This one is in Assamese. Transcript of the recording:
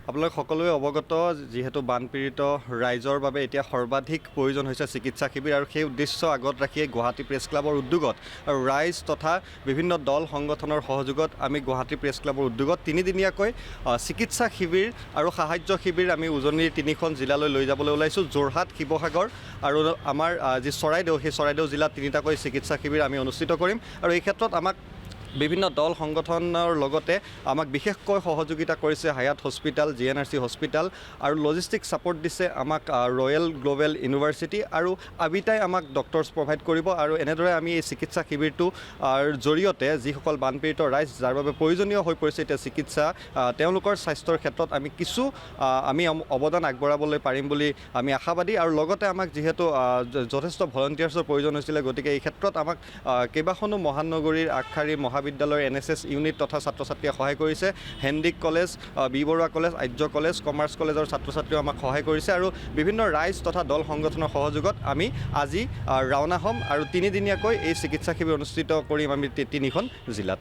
আপোনালোক সকলোৱে অৱগত, যিহেতু বানপীড়িত ৰাইজৰ বাবে এতিয়া সৰ্বাধিক প্ৰয়োজন হৈছে চিকিৎসা শিবিৰ আৰু সেই উদ্দেশ্য আগত ৰাখিয়ে গুৱাহাটী প্ৰেছ ক্লাবৰ উদ্যোগত আৰু ৰাইজ তথা বিভিন্ন দল সংগঠনৰ সহযোগত আমি গুৱাহাটী প্ৰেছ ক্লাবৰ উদ্যোগত তিনিদিনীয়াকৈ চিকিৎসা শিবিৰ আৰু সাহায্য শিবিৰ আমি উজনিৰ তিনিখন জিলালৈ লৈ যাবলৈ ওলাইছোঁ। যোৰহাট, শিৱসাগৰ আৰু আমাৰ যি চৰাইদেউ, সেই চৰাইদেউ জিলাত তিনিটাকৈ চিকিৎসা শিবিৰ আমি অনুষ্ঠিত কৰিম। আৰু এই ক্ষেত্ৰত আমাক বিভিন্ন দল সংগঠনৰ লগতে আমাক বিশেষকৈ সহযোগিতা কৰিছে হায়াত হস্পিটেল, জিএনআৰচি হস্পিটেল আৰু লজিষ্টিক ছাপৰ্ট দিছে আমাক ৰয়েল গ্ল'বেল ইউনিভাৰ্চিটি আৰু আবিতাই আমাক ডক্টৰ্ছ প্ৰভাইড কৰিব। আৰু এনেদৰে আমি এই চিকিৎসা শিবিৰটোৰ জৰিয়তে যিসকল বানপীড়িত ৰাইজ, যাৰ বাবে প্ৰয়োজনীয় হৈ পৰিছে এতিয়া চিকিৎসা, তেওঁলোকৰ স্বাস্থ্যৰ ক্ষেত্ৰত আমি কিছু আমি অৱদান আগবঢ়াবলৈ পাৰিম বুলি আমি আশাবাদী। আৰু লগতে আমাক যিহেতু যথেষ্ট ভলণ্টিয়াৰ্ছৰ প্ৰয়োজন হৈছিলে, গতিকে এই ক্ষেত্ৰত আমাক কেইবাখনো মহানগৰীৰ আগশাৰীৰ মহাবিদ্যালয়ৰ এনএছএছ ইউনিট তথা ছাত্ৰ ছাত্ৰীয়ে সহায় কৰিছে। Handique college, B Barooah college, Arya college, commerce কলেজৰ ছাত্ৰ ছাত্ৰীয়েও আমাক সহায় কৰিছে। আৰু বিভিন্ন ৰাইজ তথা দল সংগঠনৰ সহযোগত আমি আজি ৰাওনা হ'ম আৰু তিনিদিনীয়াকৈ এই চিকিৎসা শিবিৰ অনুষ্ঠিত কৰিম আমি তিনিখন জিলাত।